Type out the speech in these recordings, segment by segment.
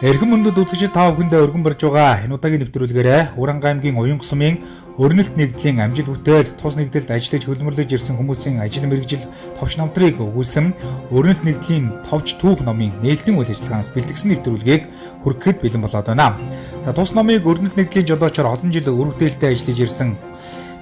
Эрхэм мөндөд үзэгчид, та бүхэндээ өргөн барьж байгаа энэ удаагийн нэвтрүүлгээрээ Уранга аймгийн Уян сумын өрнөлт нэгдлийн амжил бүтээл, тус нэгдэлд ажиллаж хөлмөрлөж ирсэн хүмүүсийн ажил мэргэжил, товч намтрыг өгүүлсэн өрнөлт нэгдлийн товч түүх номын нээлтийн үйл ажиллагаанаас бэлтгэсэн нэвтрүүлгийг хүргэхэд бэлэн болоод байна. За, тус номыг өрнөлт нэгдлийн жолоочоор олон жил үр бүтээлтэй ажиллаж ирсэн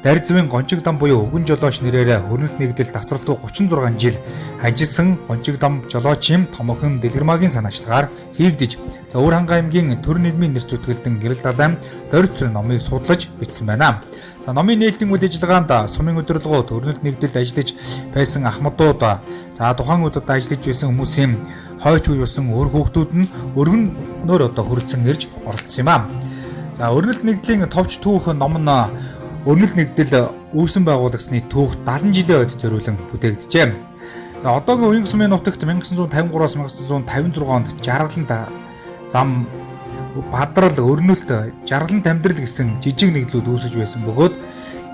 Дарзвын Гончиг дам буюу Өвгөн жолооч нэрээр өрнөлт нэгдэл тасралтгүй 36 жил ажилласан Гончиг дам жолоочийн томоохон Дэлгэрмаагийн санаачлагаар хийгдэж, за, Өвөр Хангай аймгийн төр нийгмийн нэр зүтгэлдэн Гэрэл далайн Дорж цорын номыг судлаж бичсэн байна. За, номын нээлтийн үйл ажиллагаанд сумын удирдлагууд, өрнөлт нэгдэлд ажиллаж байсан ахмадууд, за, тухайн үед одоо ажиллаж байсан хүмүүсийн хойч үе болсон өр хүүхдүүд нь өргөнөөр одоо хүрэлцэн ирж оролцсон юм а. За, өрнөлт нэгдлийн товч түүх ном нь өрнөлт нэгдэл үүсэн байгуулагсны түүх 70 жилийн үед зориулан бүтээгджээ. За, одоогийн Уян сумын нутагт 1953-аас 1956 онд Жаргалан зам, Бадрал, Өрнөлт, Жаргалан Тамдрал гэсэн жижиг нэгдлүүд үүсэж байсан бөгөөд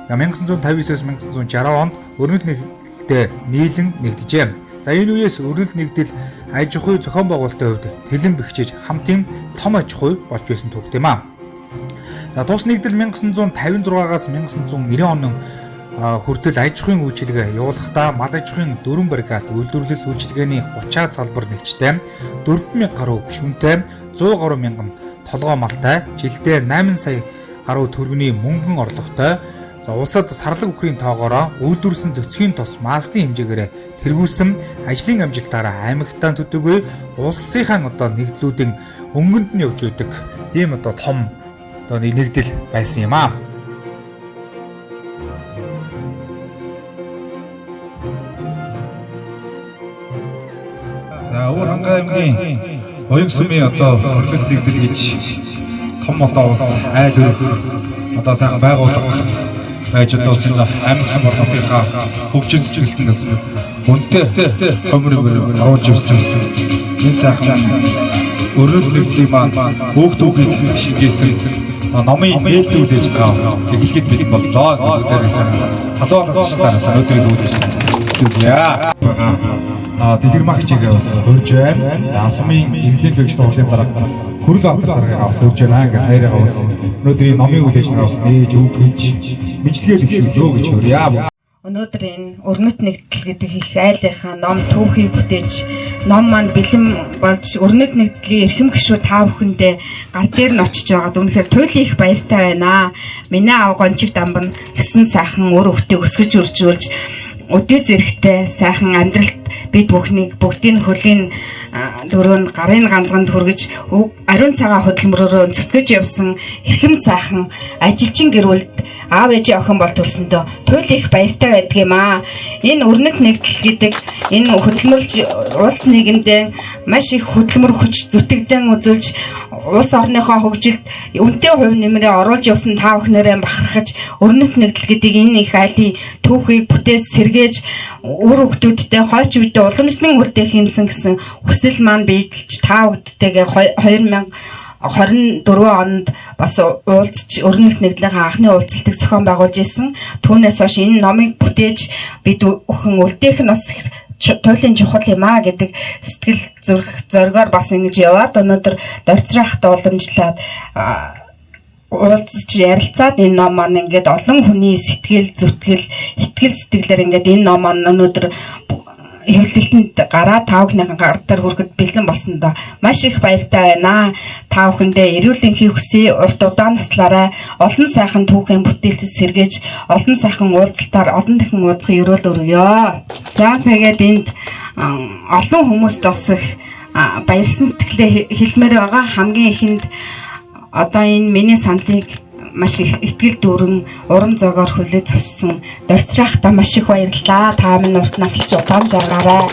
1959-өөс 1960 онд Өрнөлт нэгдэлтэй нийлэн нэгджээ. За, энэ үеэс Өрнөлт нэгдэл аж ахуй зохион байгуулалтын хувьд тэлэн бэхжиж хамтын том аж ахуй болж байсан түүхтэй юм а. За, тус нэгдэл 1956-аас 1990 он хүртэл аж ахуйн үйлчилгээ явуулахдаа мал аж ахуйн 4 бригад, үйлдвэрлэл үйлчилгээний 30-аад салбар нэгжтэй, 4000 гаруй гишүүнтэй, 100 гаруй мянган толгой малтай, жилдээ 8 сая гаруй төгрөгийн мөнгөн орлоготой, за, улсад сарлаг үхрийн тоогоороо үйлдвэрлэсэн цөцгийн тос маслын хэмжээгээр тэргүүлсэн ажлын амжилтаараа аймагтаа төдийгүй улсынхаа одоо нэгдлүүдийн өнгөнд нь явж байдаг ийм одоо том одоо нэгдэл байсан юм аа. За, Өвөр Хангай аймгийн Уян сумын одоо өрнөлт нэгдэл гэж том одоо улс айл өрх одоо сайхан байгууллага байж одоо улсын аймаг сум болгонтынхаа хөгжин сэтгэлтэнд бас үнэтэй хөмөр оруулж ирсэн. Энэ сайхан өрнөлт нэгдлийн маань хөөх түүхийг шингээсэн номын нээлтийн үйл ажиллагаа бас эхлэхэд бэлэн боллоо. Өнөөдөр сайхан халуун хатагчдаар өнөөдрийн үйл ажиллагаа байгаа. Дэлгэрмагчийг бас урьж байна. За, сумын эрдэнэ лөгч дуурлын дарга Хүрэл Баатар даргагаа бас урьж байна. Ингээд хоёроо бас өнөөдрийн номын үйл ажиллагаа бас нээж үг хэлж мэдлэгээ бэхжүүлөө гэж хөрье. Өнөөдөр энэ өрнөт нэгдэл гэдэг их айлынхаа ном түүхийг бүтээж, ном маань бэлэн болж, өрнөт нэгдлийн эрхэм гишүүд та бүхэндээ гар дээр нь очиж байгаад үнэхээр туйлын их баяртай байна. Миний аав Гончиг дамбан 9 сайхан үр хөвгтийг өсгөж үржүүлж, өдөө зэрэгтэй сайхан амьдралд бид бүхнийг бүгдийн хөлийн дөрөв гарын ганцганд хүргэж, ариун цагаан хөдөлмөрөөрөө зүтгэж явсан эрхэм сайхан ажилчин гэрүүлд аав ээжийн охин бол төрсөндөө туйл их баяртай байдаг юм аа. Энэ өрнөт нэгдэл гэдэг энэ хөдөлмөрлж улс нийгэмдээ маш их хөдөлмөр хүч зүтгэдэн үзүүлж, улс орныхоо хөгжилд үнэтэй хувь нэмрээ оруулж явсан та бүхнээрээ бахархаж, өрнөт нэгдэл гэдэг энэ их айлын түүхийг бүтээс сэргээж, үр хөвгүүдтэй хойч үедээ уламжлан үлдээх юмсан гэсэн хүсэл маань биелж, та бүхэдтэйгээ 2024 онд бас уулзч, өрнөх нэгдлийнхаа анхны уулзалтыг зохион байгуулж исэн. Түүнээс хойш энэ номыг бүтээж, бид бүхэн үлдээх нь бас туйлын чухал юм а гэдэг сэтгэл зүрх зоригоор бас ингэж яваад, өнөөдөр дорцрахт уламжлаад уулзч ярилцаад, энэ ном маань ингээд олон хүний сэтгэл зүтгэл, итгэл сэтгэлээр ингээд энэ ном маань өнөөдөр хэвлэлтэнд гараад та бүхнийхэн гар дээр хүрэхэд бэлэн болсондоо маш их баяртай байна. Та бүхэндээ эрүүл энхийг хүсье, урт удаан наслаарай, олон сайхан түүхэн бүтээлцэд сэргээж, олон сайхан уулзалтаар олон дахин уулзахын ерөөл өргөё. За, тэгээд энд олон хүмүүст бас их баярлсан сэтгэлээ хэлмээр байгаа. Хамгийн ихэнд одоо энэ миний саналыг маш их итгэл дүүрэн, урам зориор хүлээж авсан Дорцраахта маш их баярлалаа. Та минь урт насалж удаан жаргаарай.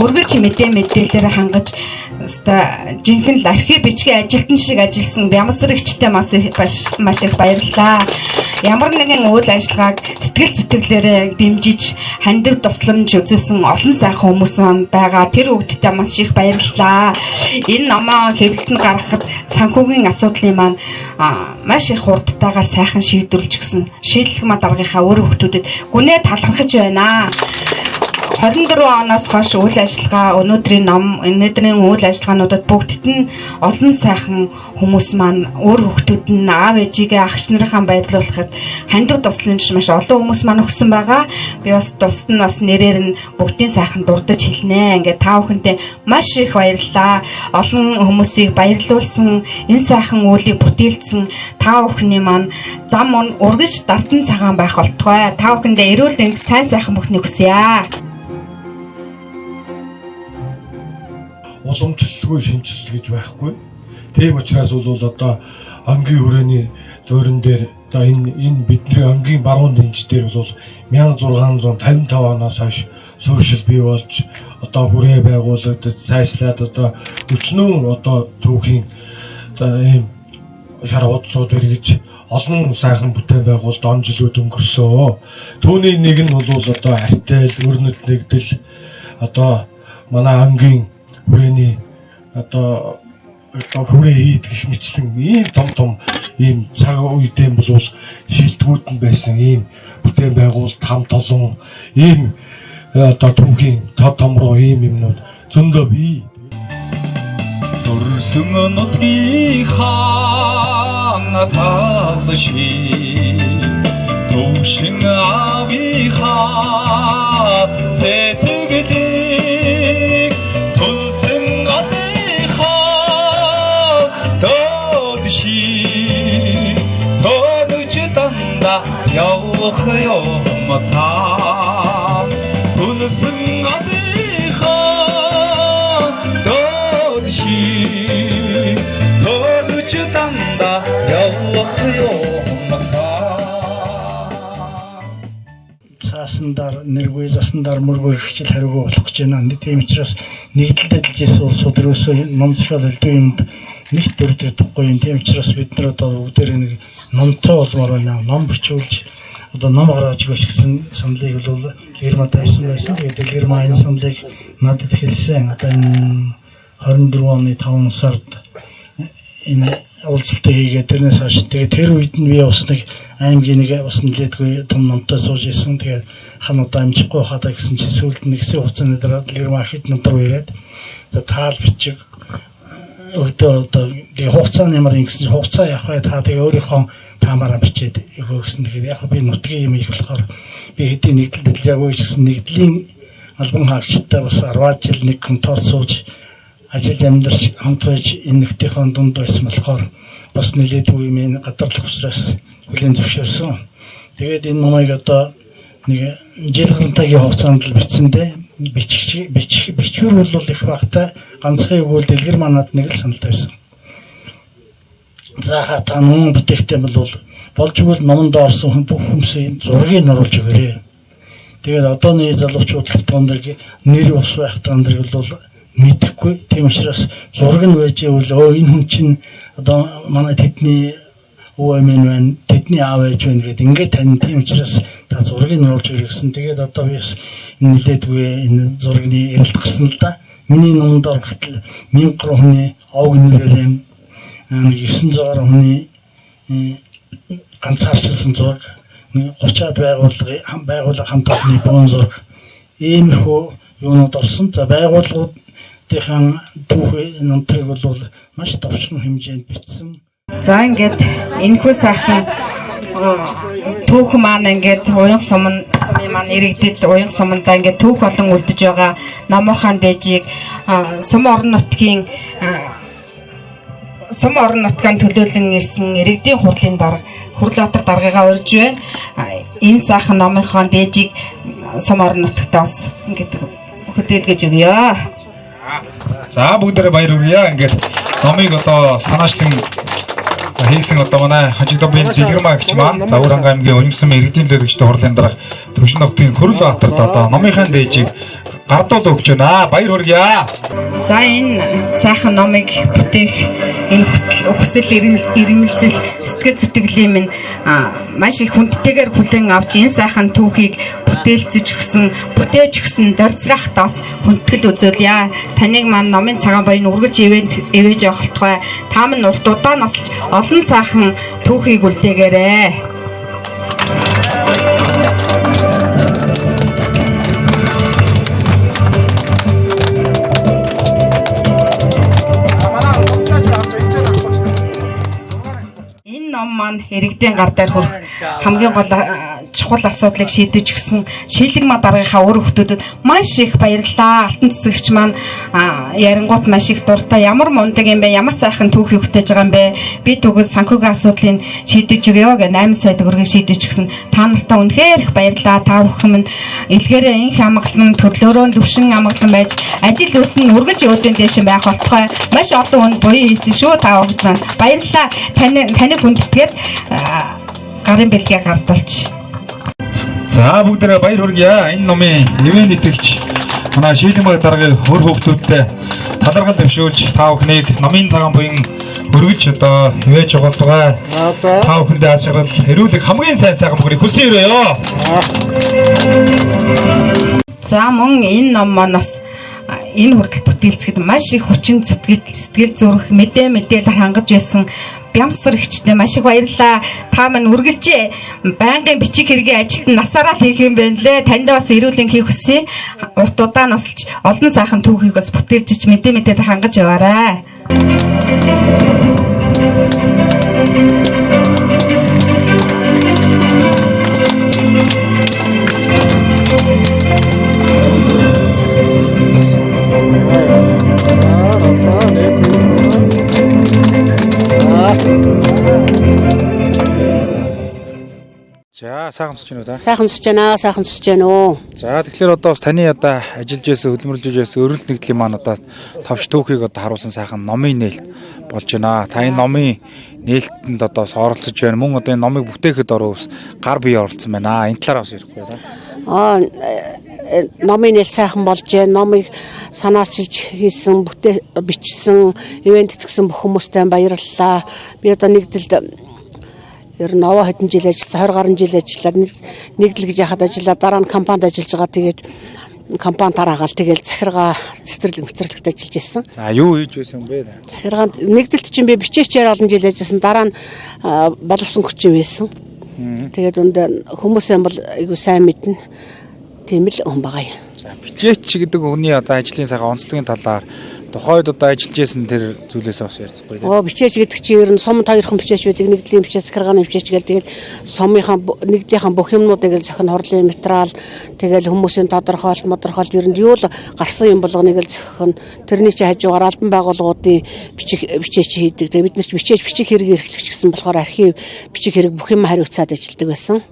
Өргөж мэдээлэлээр хангаж өстой жинхэнэ л архив бичгийн ажилтан шиг ажилласан Бямсрагчтай маш их баярлалаа. Ямар нэгэн үйл ажиллагааг сэтгэл зүтгэлээрээ дэмжиж, хандив тусламж үзүүлсэн олон сайхан хүмүүс байгаа. Тэр бүгдтэй маш их баярлалаа. Энэ номоо хэвлэлтэнд гаргахад санхүүгийн асуудлын маань маш их хурдтайгаар сайхан шийдвэрлэж өгсөн шийдлэх ма даргийнхаа өөр хүүхдүүдэд гүнээ талархаж байна. 24 оноос хойш үйл ажиллагаа өнөөдрийн ном өнөөдрийн үйл ажиллагаануудад бүгдд нь олон сайхан хүмүүс маань өөр хүүхдүүд нь аав ээжигээ агч нарынхаа баярлуулахад хандив тусламж маш олон хүмүүс маань өгсөн байгаа. Би бас тусад нь бас нэрээр нь бүгдийн сайхан дурдаж хэлнэ. Ингээд та бүхэнтэй маш их баярлалаа. Олон хүмүүсийг баярлуулсан, энэ сайхан үйлийг бүтээлцсэн та бүхний маань зам үргэж дардан цагаан байх болтугай. Та бүхэндээ эрүүл мэнд сайн сайхан бүхнийг хүсье. Уламжлалгүй шинэчлэл гэж байхгүй. Тийм учраас бол одоо ангийн хүрээний дуурин дээр одоо энэ бидний ангийн баруун дэнж дээр бол 1655 оноос хойш суурьшил бий болж одоо хүрээ байгуулагдаж цаашлаад одоо өчнөө одоо түүхийн одоо ийм шар хуудсууд эргэж олон сайхан бүтээн байгуулалт он жилүүд өнгөрсөө. Түүний нэг нь бол одоо артел, өрнөлт нэгдэл одоо манай ангийн хүрээний одоо хүрээ хийд гэх мэтлэн ийм том том ийм цаг үедээ бол шилдэгүүд нь байсан ийм бүтээн байгуулалт хамт олон ийм одоо түүхийн тод том руу ийм юмнууд зөндөө бий. Төрсөн нутгийн хаан тал шиг төвшин аавынхаа сэтгэлийг төлсөн галынхаа тод шиг төгж дандаа явах юмсаа төлсөн галынхаа тод шиг төгж дандаа явах юмсаа. Цаасандаар нэргүй, засандаар мөргүй хичээл хариугүй болох гэж байна. Тийм учраас нэгдэлд ажиллаж исэн улсууд ерөөсөө ном зохиол элдв юмд нэг дөрж чадахгүй юм. Тийм учраас бид нар одоо бүгдээрээ нэг номтой болмоор байна. Ном бичүүлж одоо ном гаргаж өгөөч гэсэн саналыг бол Дэлгэрмаа тавьсан байсан. Тэгээд Дэлгэрмаа энэ саналыг надад хэлсэн. Одоо энэ 24 оны 5 сард энэ уулзалтыг хийгээд тэрнээс хойш тэгээд тэр үед нь би бас нэг аймгийн нэг бас нэлээдгүй том номтой сууж исэн. Тэгээд хан удаа амжихгүй хадаа гэсэн чинь сүүлд нэг хэсэг хугацааны дараа Дэлгэрмаа хэд над руу ирээд за таал бичиг өгдөө одоо хугацаа нь ямар юм гэсэн чинь хугацаа явах бай та тэгээ өөрийнхөө таамаараа бичээд өгөө гэсэн. Тэгэхээр яг би нутгийн юм их болохоор би хэдий нэгдэлд ажиллаагүй ч гэсэн нэгдлийн албан хаагчтай бас 10 жил нэг конторт сууж ажиллаж амьдарч хамт байж энэ нөхдийнхөө дунд байсан болохоор бас нэлээдгүй юм гадарлах учраас хүлээн зөвшөөрсөн. Тэгээд энэ номыг одоо нэг жил гарантайгийн хугацаанд л бичсэндээ бичвэр бол их багтай ганцхан өгөөл Дэлгэр манад нэг л санал тавьсан. За ха та нүн бүтээхтэй бол болж игэл номонд орсон хүн бүх хүмүүсийн зургийг оруулж өгөөрэй. Тэгээд одооны залуучууд өндөр нэр ус байх өндөр бол мэдэхгүй. Тийм учраас зураг нь байж ивэл өө энэ хүн чинь одоо манай тэдний өвөө эмээ байна, тэдний аав ээж байна гэдэг ингээд тань. Тийм учраас та зургийг оруулж өгөх гэсэн. Тэгээд одоо би бас нэлээдгүй энэ зургийн эрэлт гарсан л да. Миний номонд ороход 1000 гаруй хүний овг нэрээр 900 гаруй хүний ганцаарчилсан зураг, 30-аад байгууллага хамт олонны бөөн зураг иймэрхүү юунууд орсон. За байгууллагуудынхаа түүх номтрыг бол маш товчхон хэмжээнд бичсэн. За ингээд энэхүү сайхан түүх маань ингээд уян сумын маань иргэдэд уян сумандаа ингээд түүх болон үлдэж байгаа номынхаа дээжийг сум орон нутгийн сум орон нутгаар төлөөлөн ирсэн иргэдийн хурлын дарга Хүрлбаатар даргыгаа урьж байна. Энэ сайхан номынхоо дээжийг сум орон нутагт бас ингээд хүлээлгэж өгье. За бүгдээрээ баяр хүргье. Ингээд номыг одоо санаачлан хийсэн одоо манай Хожигдобын Дэлгэрмаа гэгч маань Загвар аймгийн Унимсан иргэдийн төлөөлөгчдийн хурлын дарга Төвшин нутгийн Хүрлбаатарт одоо номынхаа дээжийг гардуул өгч байна. Баяр хүргье. За энэ сайхан номыг бүтээх энэ хүсэл эрмэлзэл сэтгэл зүтгэлийн минь маш их хүндтэйгээр хүлээн авч энэ сайхан түүхийг бүтээлцэж өгсөн, бүтээж өгсөн дорцрахт бас хүндэтгэл үзүүлье. Таныг маань номын цагаан баян үргэлж ивэж явах болтугай. Та минь урт удаан насалж олон сайхан түүхийг үлдээгээрэй. Ном маань иргэдийн гар дээр хүрэх хамгийн гол чухал асуудлыг шийдэж өгсөн Шийлэгмаа даргийнхаа үр хүүхдүүдэд маш их баярлалаа. Алтан цэцэгч маань ярингуут маш их дуртай. Ямар мундаг юм бэ? Ямар сайхан түүхий бүтээж байгаа юм бэ? Би тэгвэл санхүүгийн асуудлыг шийдэж өгөө гэж 8 сая төгрөгийг шийдэж өгсөн. Та нартаа үнэхээр их баярлалаа. Та бүхэн минь илгээрээ инх амгалан төрлөөрөө төвшин амгалан байж ажил үйлс нь үргэлж өөдөн дээш байх болтугай. Маш олон хүн буян хийсэн шүү та бүхэнд маань. Баярлалаа. Таны хүндэтгээд гарын бэлгээ гардалч. За бүгдээрээ баяр хүргье. Энэ номын ивэн итгэгч манай Шийлэгмаа даргын хөр хүүхдүүдтэй талархал дэвшүүлж та бүхнийг номын цагаан буян өргөлж одоо хивээж болдгоо. Та бүхэндээ аз жаргал, эрүүлэг хамгийн сайн сайхан бүгнийг хүсэн өрөөё. За мөн энэ ном маань бас энэ хүртэл бүтээлцэхэд маш их хүчин сэтгэл зүрх мэдээлэл хангаж байсан Бямсар ихчтэй маш их баярлалаа. Та мань үргэлж байнгын бичиг хэргийн ажилд насаараа л хийх юм байна лээ. Танд бас эрүүл энхийг хүсье. Урт удаан насалж олон сайхан түүхийг бас бүтээлжиж мэдээлэл хангаж яваарай. За сайхан сонсож байна уу та? Сайхан сонсож байна, сайхан сонсож байна уу. За тэгэхээр одоо бас таны одоо ажиллаж байсан, хөдөлмөрлөж байсан өрөлт нэгдлийн маань одоо товч түүхийг одоо харуулсан сайхан номын нээлт болж байна. Та энэ номын нээлтэнд одоо бас оролцож байна. Мөн одоо энэ номыг бүтээхэд ороо бас гар бие оролцсон байна. Энэ талаар бас ярихгүй та. Номын нээлт сайхан болж байна. Номыг санаачилж хийсэн, бичсэн, ивент тэтгэсэн бүх хүмүүстээ баярлалаа. Би одоо нэгдэлд ер нь овоо хэдэн жил ажилласан, 20 гаруй жил ажиллаад нэгдэл гэж яхад ажиллаад дараа нь компанид ажиллаж байгаа. Тэгээд компани тараагаал тэгэл захиргаа цэцэрлэг мэцэрлэгт ажиллаж байсан. За юу хийж байсан бэ? Захиргаанд нэгдэлт чинь би бичээчээр олон жил ажилласан. Дараа нь боловсон хүчин байсан. Тэгээд үнд хүмүүсээ бол айгүй сайн мэднэ. Тийм л хүн байгаа юм. За бичээч гэдэг хүний одоо ажлын сайхан онцлогийн талаар тухайд одоо ажиллаж байсан тэр зүйлээс бас ярьцгаая. Бичээч гэдэг чинь ер нь сумд хоёрхан бичээч байдаг. Нэгдлийн бичээч, захиргааны бичээч гэл тэгэл сумынхаа нэгдлийнхаа бүх юмнуудыг л зохино, хурлын материал, тэгэл хүмүүсийн тодорхойлт, модорхойлт ер нь юу л гарсан юм болгоныг л зохино. Тэрний чи хажуугаар албан байгууллагуудын бичээч хийдэг. Тэгээ бид нар ч бичээч бичих хэрэг эрхлэгч гэсэн болохоор архив бичих хэрэг бүх юм хариуцаад ажилладаг байсан.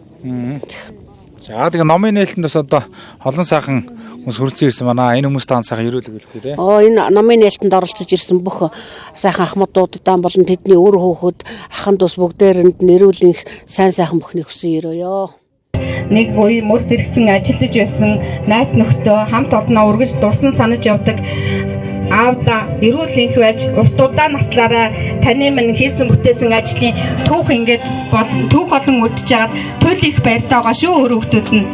За тэгээ номын нээлтэнд бас одоо олон сайхан хүмүүс хүрэлцэн ирсэн байна. Энэ хүмүүс таан сайхан ерөөлөг хэлэхгүй дээ. Энэ номын нээлтэнд оролцож ирсэн бүх сайхан ахмадуудаа болон тэдний үр хүүхэд, ахан дүүс бүгдээрэнд нь эрүүл энх сайн сайхан бүхнийг хүсэн өрөөё. Нэг үе мөр зэрэгсэн ажиллаж байсан найз нөхдөө хамт олноо үргэлж дурсан санаж явдаг. Аавда эрүүл энх байж урт удаан наслаараа таны минь хийсэн бүтээсэн ажлын түүх ингээд түүх олон үлдэж хагаад туйл их баяртай байгаа шүү өөр хүүхдүүд нь.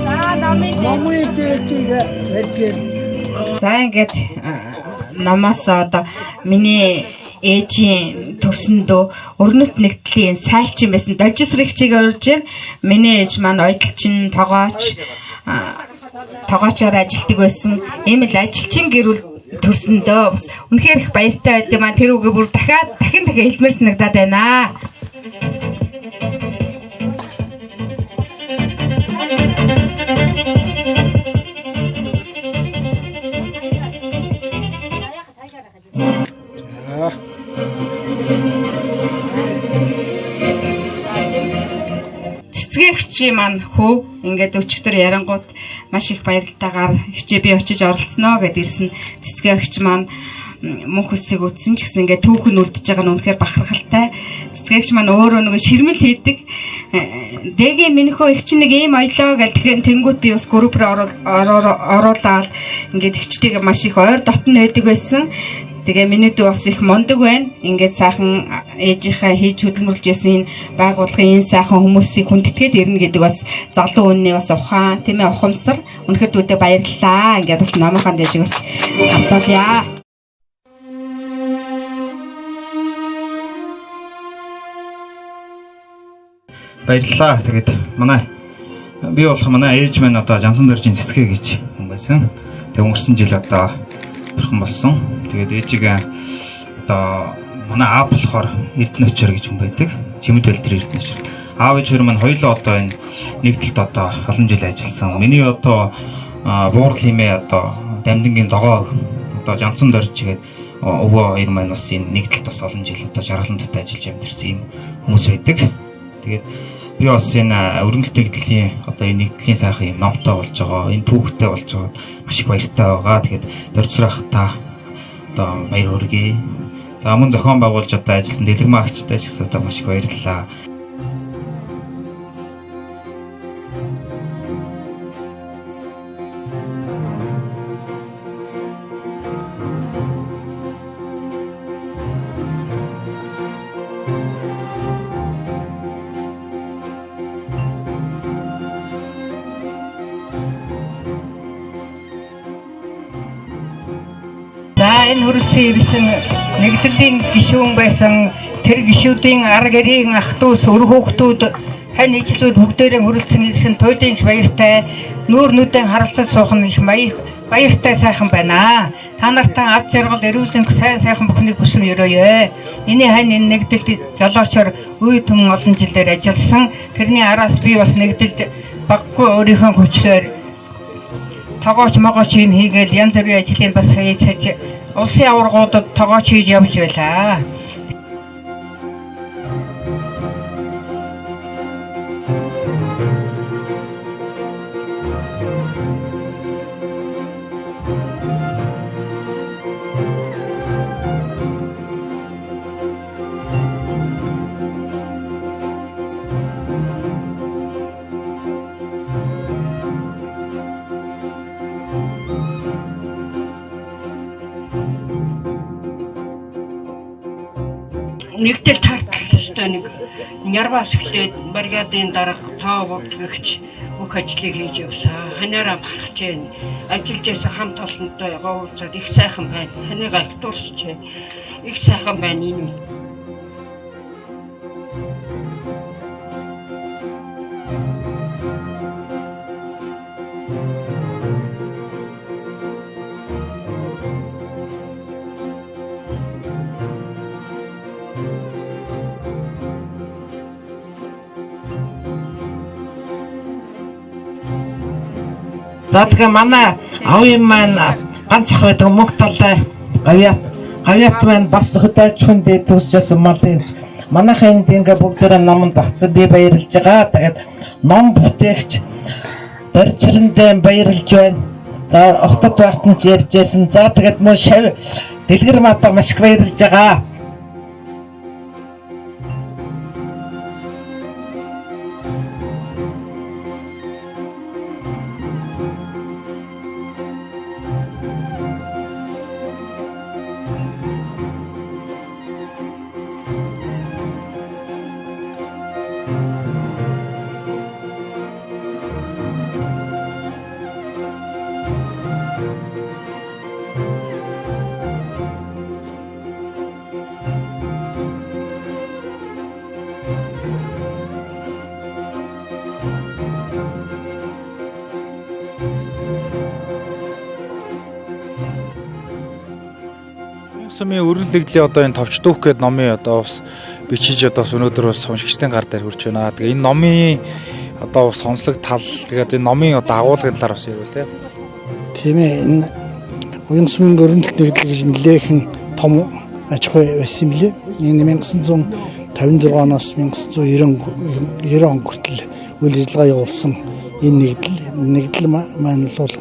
За номын дээлтийг барьж. За ингээд номоос одоо миний ээжийн төрсөндөө өрнөт нэгдлийн сайлчин байсан Должисрыг хичээг орж байна. Миний ээж маань ойдолчин, тогоочоор ажилладаг байсан. Ийм л ажилчин гэрүүл төрсөндөө бас үнэхээр их баяртай байд юм аа. Тэр үгээ бүр дахиад дахин дахин хэлмээр санагдаад байна. Цэцгээгчийн маань хөө ингээд өчигдөр ярангуут маш их баяртайгаар хичээ би очиж оролцсноо гэд ирсэн. Цэцгээгч маань мөнх үсийг үтсэн ч гэсэн ингээд түүх нь үлдэж байгаа нь үнэхээр бахархалтай. Цэцгээгч маань өөрөө нөгөө ширмэлт хийдэг. Дэгийн минийхөө их чинь нэг ийм оёлоо гэл тэгэнгүүт би бас групп руу оруулаад ингээд ихчтэйгээ маш их ойр дотн байдаг байсан. Тэгээ миний дүү бас их мундаг байна. Ингээд сайхан ээжийнхээ хийж хөдөлмөрлөж байсан энэ байгууллагын энэ сайхан хүмүүсийг хүндэтгээд ирнэ гэдэг бас залуу үнний бас ухаан, тийм ээ, ухамсар. Үнэхээр дүүдээ баярлалаа. Ингээд бас номынхаа дэжиг бас автуулъя. Баярлалаа. Тэгээд манай би болох манай ээж маань одоо Жансан дөржийн цэцгээ гэж хүн байсан. Тэгээ өнгөрсөн жил одоо бурхан болсон. Тэгээд ээжигээ одоо манай аав болохоор Эрдэнэ очор гэж хүн байдаг. Чимэд бэл дээр Эрдэнэ очор. Аав ээж хоёр маань хоёулаа одоо энэ нэгдэлд одоо олон жил ажилласан. Миний одоо буурал химээ одоо Дамдингийн догоо одоо Жанцан дорж гээд өвөө хоёр маань бас энэ нэгдэлд бас олон жил одоо жаргалан татаа ажиллаж амьдэрсэн юм хүмүүс байдаг. Тэгээд би бас энэ өрнөлт нэгдлийн одоо энэ нэгдлийн сайхан юм номтой болж байгаа, энэ түүхтэй болж байгаа маш их баяртай байгаа. Тэгээд дорцрах та одоо баяр хүргэе. За мөн зохион байгуулж одоо ажилласан Дэлгэрмаа агчтай ч гэсэн одоо маш их баярлалаа. За энэ хүрэлцэн ирсэн нэгдлийн гишүүн байсан тэр гишүүдийн ар гэрийн ах дүүс өр хүүхдүүд хань ижлүүд бүгдээрээ хүрэлцэн ирсэн туйлын их баяртай нүүр нүдэн харалцаж суух нь их баяртай сайхан байна. Та нартай ад жаргал эрүүл мэнд сайн сайхан бүхнийг хүсэн өрөөе. Миний хань энэ нэгдэлд жолоочоор үе түн олон жилээр ажилласан. Тэрний араас би бас нэгдэлд баггүй өөрийнхөө хүчлээр тогооч могооч юм хийгээл янз бүрийн ажлыг бас хийж улсын аваргуудад тогооч хийж явж байлаа. Нэгдэл тартал өстой нэг нярваас эхлээд бригадын дарга тоо бүртгэгч бүх ажлыг хийж явсан. Ханаараа бахархаж байна. Ажиллаж байсан хамт олонтой говьцаад их сайхан байна. Ханыгаа их дурсаж байна. Их сайхан байна энэ. За тэгээ манай авын маань ганц ах байдаг мөнх талтай гавьяат маань бас хөдөлж дээд төсөжсэн малын манайхын энд ингээ бүгдээрээ номонд багцсан би баярлж байгаа. Тэгээд ном бүтээгч Дорцэрэндээ баярлж байна. За охтод байхад нь ярьжсэн. За тэгээд мөн шав Дэлгэр мата маш их баярлж байгаа. Сумын өрнөл нэгдлийн одоо энэ товч дүүх гээд номын одоо бас бичиж одоо бас өнөөдөр бас уншигчдын гар дээр хүрч байна. Тэгээ энэ номын одоо бас онцлог тал тэгээд энэ номын одоо агуулгын талаар бас ярил тээ. Тийм ээ, энэ Уян сумын өрнөлт нэгдэл гэж нэлээхэн том аж ахуй байсан юм лээ. Энэ 1956 оноос 1990 он хүртэл үйл ажиллагаа явуулсан энэ нэгдэл маань бол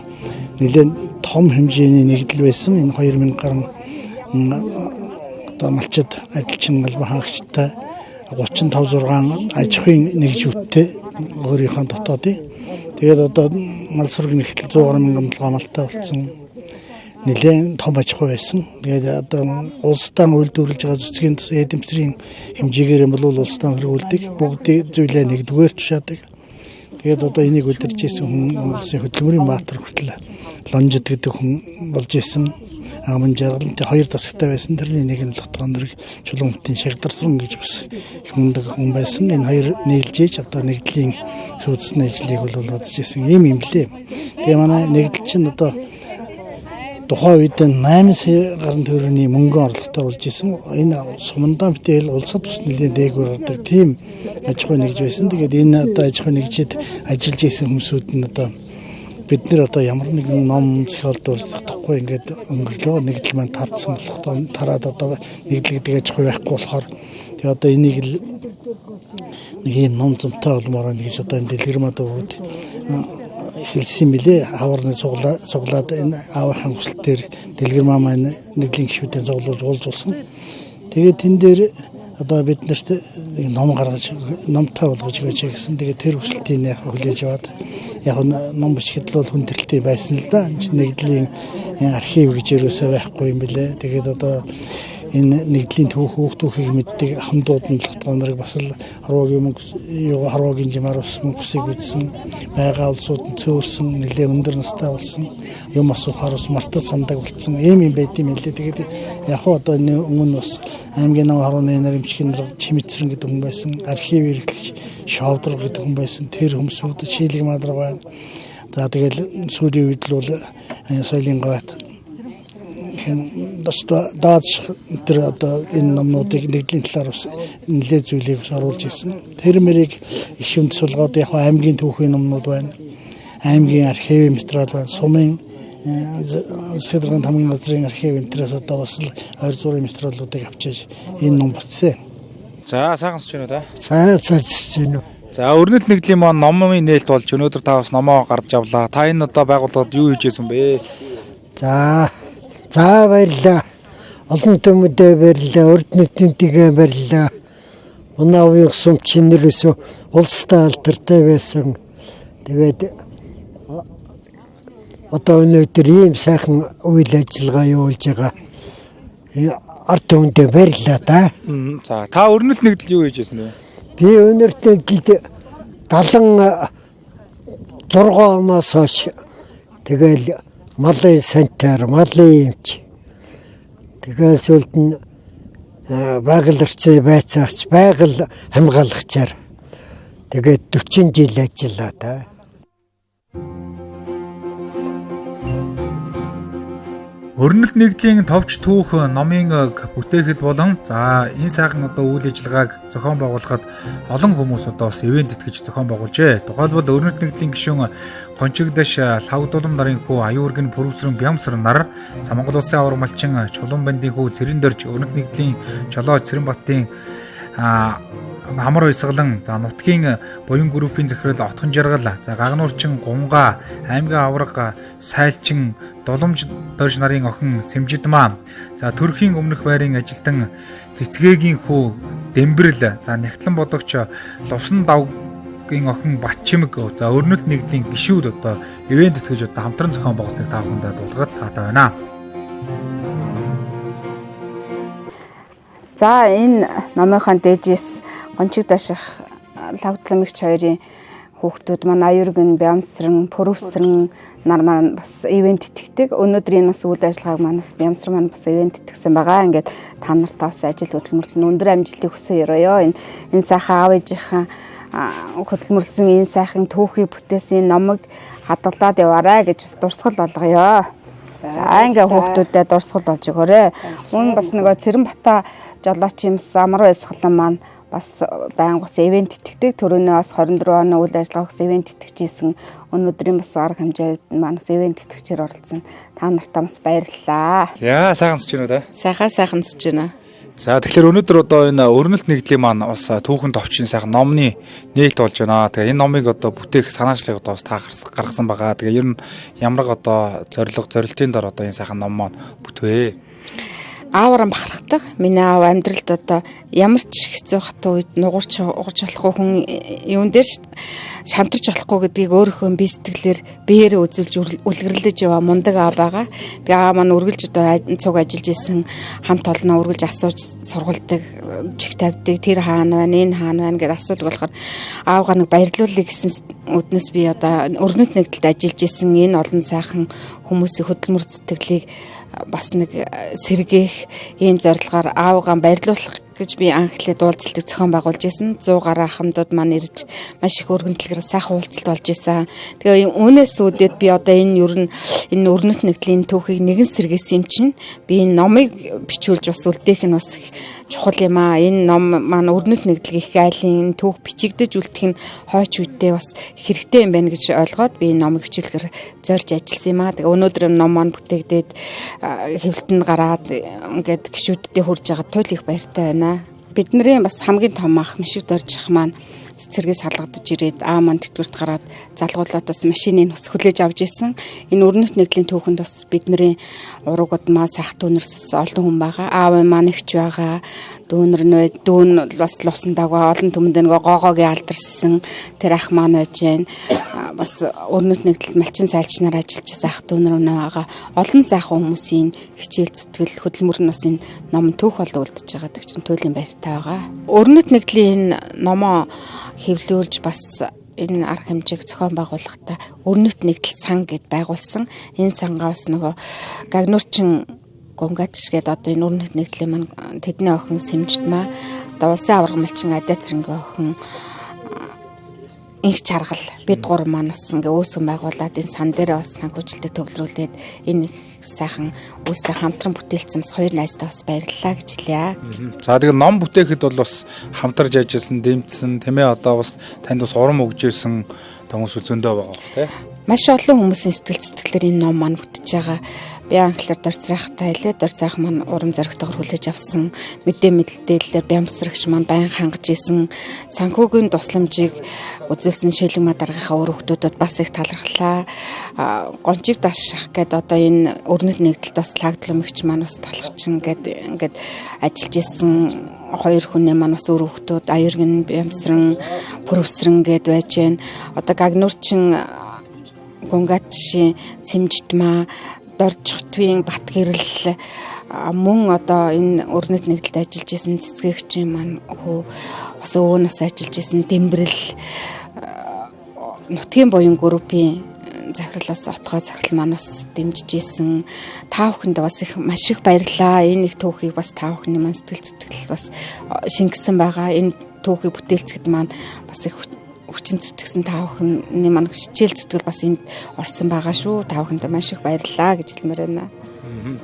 нэлээд том хэмжээний нэгдэл байсан. Энэ 2000 гаруй одоо малчид ажилчин албан хаагчтай 35 6 аж ахуйн нэгжүүдтэй өөрийнхөө дотоодын. Тэгээд одоо мал сүрэг нэгтэл 100 гаруй мянган толгой малтай болсон нэлээд том аж ахуй байсан. Тэгээд одоо улстай үйлдвэрлэж байгаа цэцгийн эдэмсрийн хэмжээгээр юм бол улстай хэрэгүүлдэг. Бүгдийг зүйлээ нэгдүгээр тушаадаг. Тэгээд одоо энийг удирж исэн хүн улсын хөдөлмөрийн баатар хүртэл Лонжид гэдэг хүн болж исэн. Аман жаргалантай хоёр дасагтай байсан. Тэрний нэг нь Лотгондрыг Чулуун хотын Шагдарсан гэж бас их мундаг хүн байсан. Энэ хоёр нийлжээж одоо нэгдлийн сүйдсэн ажлыг бол базж исэн юм юм лээ. Тэгээ манай нэгдэл чинь одоо Тухайн үед 8 сая гаруй төгрөгийн мөнгөн орлоготой болж исэн. Энэ сумандаа бүтээл улсад бас нэлээд дээгүүр ордог тийм аж ахуй нэгж байсан. Тэгээд энэ одоо аж ахуй нэгжид ажиллаж исэн хүмүүсүүд нь одоо бид нэр одоо ямар нэгэн ном зохиол дурсахдаггүй ингээд өнгөрлөө, нэгдэл маань тарцсан болох тараад одоо нэгдэл гэдэг аж ахуй байхгүй болохоор тэгээ одоо энийг л нэг юм ном зумтай болмоор байна гэж одоо энэ дэлгэрмад өвөд хэлсэн мөлий. Хавар нэг цуглаад энэ аавынхаа хүсэлтээр дэлгэрмаа маань нэгдлийн гишүүдийн цуглуулж уулзуулсан. Тэгээд тэн дээр одоо бид нарт нэг ном гаргаж номтой болгож өгөөч гэсэн. Тэгээд тэр хүсэлтийг яг хүлээж аваад яг ном бичихэд л бол хүн төрөлтэй байсан л да. Энэ нэгдлийн архив гэж ерөөсөө байхгүй юм билэ. Тэгээд одоо энэ нэгдлийн түүх хөөх түүхийг мэддэг ахмадууд нь л нарыг бас л харваагийн мөнгө юу харваагийн жимаар бас мөнгөсийг үзсэн, байгаа улсууд нь цөөрсөн, нэлээ өндөр настай болсон, юм асуухаар бас мартаж сандаг болсон ийм юм байд юм лээ. Тэгээд яг хуу одоо энэ өмнө бас аймгийн нам харууны нар эмчгийн нар Чимэцрэн гэдэг хүн байсан, архив эрхлэгч Шовдрог гэдэг хүн байсан, тэр хүмүүсүүд Шийлэг мадар байна. За тэгэл сүүлийн үед л бол соёлын говьт дааж тэр одоо энэ номнуудыг нэгдлийн талаар бас нэлээд зүйлийг бас оруулж ирсэн. Тэр мэрийг их юм сулгаад яг аймгийн түүхийн номнууд байна. Аймгийн архивын материал байна. Сумын Сэдэргэн тамгын газрын архив энтрээс одоо бас л ойр зуурын материалуудыг авчиж энэ ном бүтсэн. За сайхан сонсч байна уу та? За сонсч байна. За өрнөл нэгдлийн маань номын нээлт болж өнөөдөр та бас номоо гарч авлаа. Та энэ одоо байгууллагад юу хийж байсан бэ? За За баярлалаа. Олон түмэдээ баярлалаа. Урд нийтнийгээ баярлалаа. Манай уян сумчин нэрээс улстай алдартай байсан. Тэгээд одоо өнөөдөр ийм сайхан үйл ажиллагаа явуулж байгаа. Ард түмэндээ баярлалаа да. За та өрнөл нэгдэл юу хийж байсан бэ? Би өнөөдөр нэгдэлд 76 оноос хойш тэгэл малын санитар, малын эмч. Тэгээд сүүлд нь байгаль орчин байцаагч, байгаль хамгаалагчаар тэгээд 40 жил ажиллаа да. Өрнөлт нэгдлийн товч түүх номын бүтээхэд болон за энэ сайхан одоо үйл ажиллагааг зохион байгуулахад олон хүмүүс одоо бас ивент итгэж зохион байгуулжээ. Тухайлбал өрнөлт нэгдлийн гишүүн Гончигдаш Лавдулам нарын хүү Аюургэн Пүрвсрэн Бямсар нар, за Монгол улсын авар малчин Чулуун бандын хүү Цэрэн дөрж, өрнөлт нэгдлийн Жолоо Цэрэнбатын Амар уйсгалан, за нутгийн буян группийн захирал Отхон Жаргал, за Гагнуурчин Гунга, аймгийн аварга Сайлчин Дуламж дорж нарын охин Сэмжидмаа, за Төрхийн өмнөх байрын ажилтан Цэцгээгийн хүү Дэмбэрэл, за Нягтлан бодогч Лувсан давгийн охин Батчимэг, за өрнөлт нэгдлийн гишүүд одоо ивент тэтгэж одоо хамтран зохион байгуулсныг та бүхэндээ дуулгад таатай байна. За энэ номынхаа дээжээс Гончиг даших Лавдламэгч хоёрын хүүхдүүд маань Аюургэн, Бямсран, Пүрвсрэн нар маань бас ивент итгэдэг. Өнөөдөр энэ бас үйл ажиллагааг маань бас Бямсран маань бас ивент итгэсэн байгаа. Ингээд та нарт бас ажил хөдөлмөрлөн өндөр амжилтыг хүсэн өрөөё. Энэ сайхан аав ээжийнхээ хөдөлмөрлсөн энэ сайхан түүхий бүтээсэн номыг хадгалаад яваарай гэж бас дурсгал болгоё. За ингээ хүүхдүүдэд дурсгал болж өгөөрэй. Мөн бас нөгөө Цэрэнбата жолооч юмс амар баясгалан маань бас байнга бас ивент итгэдэг. Төрөнөө бас 24 оны үйл ажиллагаа бас ивент итгэжсэн. Өнөөдрийн бас арга хэмжээд маань бас ивент итгэгчээр оролцсон. Та нартаа бас баярлалаа. За сайхан сонсч байна уу та? Сайхан сонсч байна. За тэгэхээр өнөөдөр одоо энэ өрнөлт нэгдлийн маань бас түүхэн товчийн сайхан номны нээлт болж байна. Тэгээ энэ номыг одоо бүтээх санаачлалыг одоо бас та гаргасан байгаа. Тэгээ ер нь ямар одоо зорилго зорилтын дор одоо энэ сайхан ном маань бүтвэ? Аавараа бахархдаг. Миний аав амьдралд одоо ямар ч хэцүү хатуу үед нугарч угарч болохгүй хүн юун дээр шантарч болохгүй гэдгийг өөрийнхөө бие сэтгэлээр биеэрээ үзүүлж үлгэрлэж яваа мундаг аав байгаа. Тэгээ аав маань үргэлж одоо цуг ажиллаж исэн хамт олноо үргэлж асууж сургалдаг, чих тавьдаг. Тэр хаана байна, энэ хаана байна гэдээ асуудаг болохоор аавгаа нэг баярлуулъя гэсэн үднэс би одоо өрнөт нэгдэлд ажиллаж исэн энэ олон сайхан хүмүүсийн хөдөлмөр сэтгэлийг бас нэг сэргээх ийм зорилгоор аавгаа баярлуулах гэж би анх эхлээд уулзалтыг зохион байгуулж исэн. 100 гаруй ахмадууд маань ирж маш их өргөн дэлгэр сайхан уулзалт болж исэн. Тэгээ үүнээс үүдээд би одоо энэ ер нь энэ өрнөлт нэгдлийн түүхийг нэгэн сэргээсэн юм чинь би энэ номыг бичүүлж бас үлдээх нь бас их чухал юм аа. Энэ ном маань өрнөлт нэгдэл их айлын түүх бичигдэж үлдэх нь хойч үедээ бас хэрэгтэй юм байна гэж ойлгоод би энэ номыг бичүүлэхээр зорж ажилласан юм аа. Тэгээ өнөөдөр ном маань бүтээгдээд хэвлэлтэнд гараад ингээд гишүүддээ хүрж байгаа туйл их баяртай байна. Бидний бас хамгийн том ах Мишиг Доржих маань цэцэргээс салгадаж ирээд аа маань тэтгэврт гараад залгуулаад бас машиныг бас хүлээж авч исэн. Энэ өрнөлт нэгдлийн түүхэнд бас бидний ураг удмаа сах дүүнерс олон хүн байгаа. Аав маань ихч байгаа. Дүүнер нь дүүн бас лувсан дагва олон түмэнд нөгөө гоогоогийн алдарсан тэр ах маань байж гэн. Бас өрнөлт нэгдэлд малчин сайлчнаар ажиллаж байсан ах дүүнер өнөө байгаа. Олон сайхан хүмүүсийн хичээл зүтгэл хөдөлмөр нь бас энэ ном түүх болоо үлдэж байгаа гэдэг чинь туйлын баяртай байгаа. Өрнөлт нэгдлийн энэ номоо хэвлүүлж бас энэ арга хэмжээг зохион байгуулахдаа өрнөт нэгдэл сан гэд байгуулсан. Энэ сангаа бас нөгөө гагнуурчин гунгатш гээд одоо энэ өрнөт нэгдлийн маань тэдний охин Сэмждмаа одоо улсын аварга малчин Адаа цэрэнгийн охин инх чаргал бид гур маань бас ингээ үүсгэн байгуулад энэ сан дээр бас санхүүжилтийг төвлөрүүлээд энэ их сайхан үүсээ хамтран бүтээлцсэн бас хоёр найздаа бас баярлалаа гэж хэлье. За тэгээ ном бүтээхэд бол бас хамтарч ажилласан, дэмжсэн, тийм ээ одоо бас танд бас урам өгж ирсэн хүмүүс зөндөө байгаа бох тий. Маш олон хүмүүсийн сэтгэл зүтгэлээр энэ ном маань бүтэж байгаа. Би анхлаар дорцрахтай хэлээ. Дорцрах маань урам зоригтойгоор хүлээж авсан. Мэдээ мэдээлэлээр бямсрагч маань байн хангаж исэн. Санхүүгийн тусламжийг үзүүлсэн Шэлгмаа даргийнхаа үр хүүхдүүдэд бас их талархлаа. Гончиг даших гээд одоо энэ өрнөт нэгдэлд бас лагдлумэгч маань бас талхачин гээд ингээд ажиллаж исэн хоёр хүний маань бас үр хүүхдүүд Аюургэн бямсран Пүрвсрэн гээд байж гэн. Одоо гагнуурчин Гунгатшийн Сэмждмаа Доржихтвийн Батгэрэл мөн одоо энэ өрнөт нэгдэлд ажиллаж исэн цэцгээгчийн маань хүү бас өвөө нас ажиллаж исэн Дэмбэрэл нутгийн буян группийн захирлаас отгой захирал маань бас дэмжиж исэн. Та бүхэнд бас их маш их баярлалаа. Энэ их түүхийг бас та бүхний маань сэтгэл зүтгэл бас шингэсэн байгаа. Энэ түүхийг бүтээлцэхэд маань бас их хүчин зүтгэсэн та бүхний маань хичээл зүтгэл бас энд орсон байгаа шүү. Та бүхэндээ маш их баярлалаа гэж хэлмээр байна.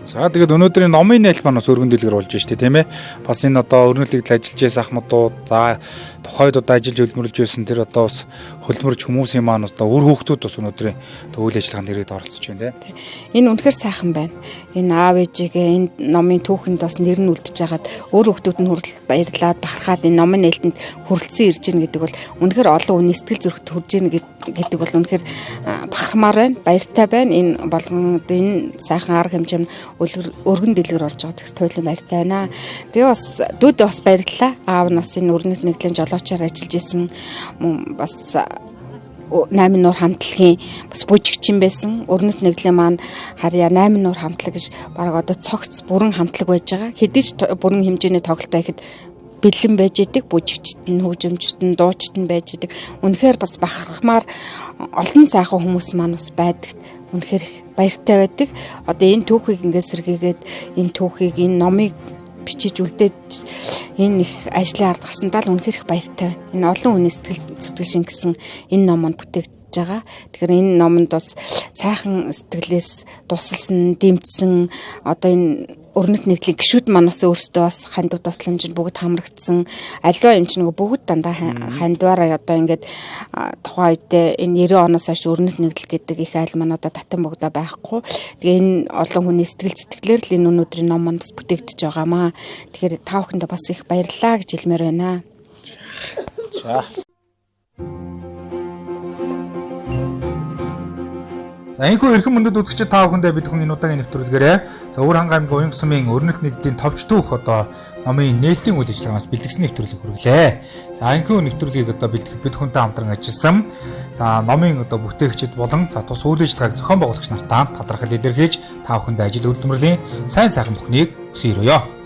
За тэгээд өнөөдрийн номын нээлт маань бас өргөн дэлгэр болж штэ тийм ээ. Бас энэ одоо өрнөлтөд ажиллаж байсан ахмадууд за тухайд одоо ажиллаж хөлмөрлж байсан тэр одоо бас хөлмөрч хүмүүсийн маань одоо үр хүүхдүүд бас өнөөдрийн үйл ажиллагаанд ирээд оролцож байна тийм. Энэ үнэхэр сайхан байна. Энэ аав ээжигээ энэ номын түүхэнд бас нэр нь үлдэж хагаад өөр хүүхдүүд нь хүрэл баярлаад бахархаад энэ номын нээлтэнд хүрэлцэн ирж гин гэдэг бол үнэхэр олон хүний сэтгэл зүрэхт хүрж гин гэдэг бол үнэхэр бахархмаар байна. Баяртай байна. Энэ болгон энэ сайхан арга хэмжээ нь өргөн дэлгэр орж байгаа тэгс туйлын баяртай байна. Тэгээ бас дүүд бас баярлалаа. Аав нь бас энэ өрнөт нэгдлийн жолоочоор ажиллаж исэн бас 8 нуур хамтлагийн бас бүжигчин байсан. Өрнөт нэгдлийн маань харьяа 8 нуур хамтлаг гэж бараг одоо цогц бүрэн хамтлаг байж байгаа. Хэдий ч бүрэн хэмжээний тоглолтоо ихэд бэлэн байж идэг, бүжигчт нь, хөгжимчт нь, дуучид нь байж идэг. Үнэхээр бас бахархмаар олон сайхан хүмүүс маань бас байдагт үнэхээр их баяртай байдаг. Одоо энэ түүхийг ингээд сэргээгээд энэ түүхийг энэ номыг бичиж үлдээж энэ их ажлын ард гарсандаа л үнэхээр их баяртай байна. Энэ олон хүний сэтгэл зүтгэл шингэсэн энэ ном маань бүтээгдэж байгаа. Тэгэхээр энэ номонд бас сайхан сэтгэлээс тусалсан, дэмжсэн одоо энэ өрнөт нэгдлийн гишүүд маань бас өөрсдөө бас хандив тусламж нь бүгд хамрагдсан. Аливаа юм чинь нөгөө бүгд дандаа хандваараа одоо ингээд тухайн үедээ энэ 90 оноос хойш өрнөт нэгдэл гэдэг их айл маань одоо татан богдоо байхгүй. Тэгээ энэ олон хүний сэтгэл зүтгэлээр л энэ өнөөдрийн ном маань бас бүтээгдэж байгаамаа. Тэгэхээр та бүхэндээ бас их баярлалаа гэж хэлмээр байна. За. За энэхүү эрхэм мөндөд үзэгчид та бүхэндээ бид хүн энэ удаагийн нэвтрүүлгээрээ за Өвөр хангай аймгийн Уян сумын өрнөлт нэгдлийн товч түүх одоо номын нээлтийн үйл ажиллагаанаас бэлтгэсэн нэвтрүүлгийг хүргэлээ. За энэхүү нэвтрүүлгийг одоо бэлтгэхэд бид хүнтэй хамтран ажилласан. За номын одоо бүтээгчид болон за тус үйл ажиллагааг зохион байгуулагч нартаа талархал илэрхийлж та бүхэндээ ажил хөдөлмөрлийн сайн сайхан бүхнийг хүсэн өрөөё.